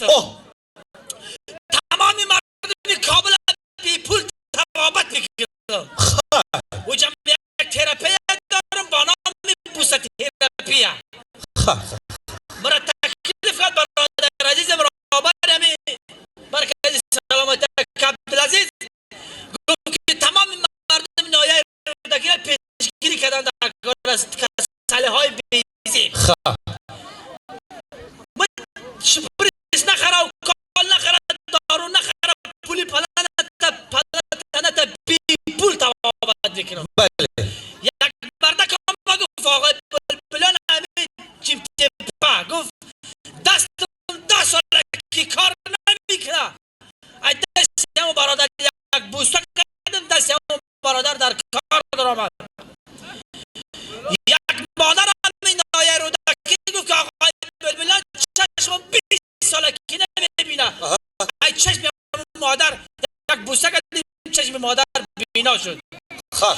هستم. تمام مردم کابل بی پول طبابت میکنم. و جمع یک تراپی دارم با نام بوسه تراپی. خب. مرا تکلیف کرد برادر عزیزم، رهبر همی مرکز سلامت عبدالعزیز، گفت که تمام مردم ناحیه رودکی را پیشگیری کردن در کسله های بیزی. من شپریس نخره و کال نخره، دارو نخره، پولی پلنت پلنت، بی پول طبابت میکنم. یک مردک آمد گفت آقای بلبلان همین چیم تپه، گفت دستم 10 ساله که کار نمیکنه، ای دست همون برادر یک بوسه کردم، دست همون برادر در کار در آمد. یک مادر همین ناحیه رودکی گفت که آقای بلبلان، چشمم 20 ساله که نمیبینه، ای چشم همون مادر یک بوسه کردیم، چشم مادر بینا شد. خب.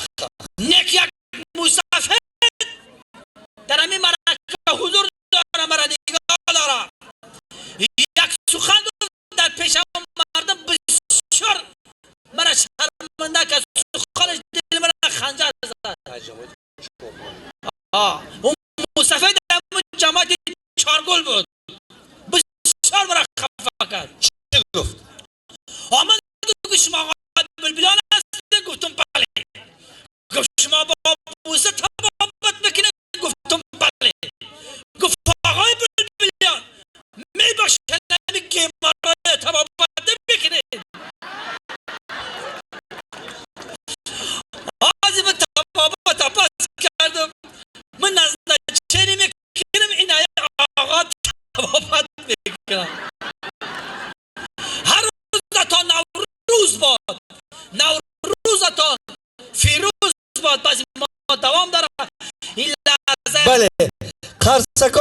نیک یک مسافر در همین معرکه حضور داره، مرا نگاه داره، یک سخن گفت در پیش مردم، بسیار مرا شرمنده که سخنش دل مرا خنجر زد. اون مسافر در همون جماعت چارگل بود، بسیار مرا خفه کرد. چی گفت؟ آمد گفت که شما آقای بلبلان هستید؟ گفتم بله. گفت شما با بوسه طبابت میکنید؟ گفتم بله. گفت آقای بلبلیان، میباشه نمی که مرا طبابت نمیکنید. آزی من طبابت پس کردم، من از چنی میکنم، این آقا طبابت میکنم. هر روزتان نوروز باد، نوروزتان فیروز باد. بعضی ما دوام داره این لحظه. بله.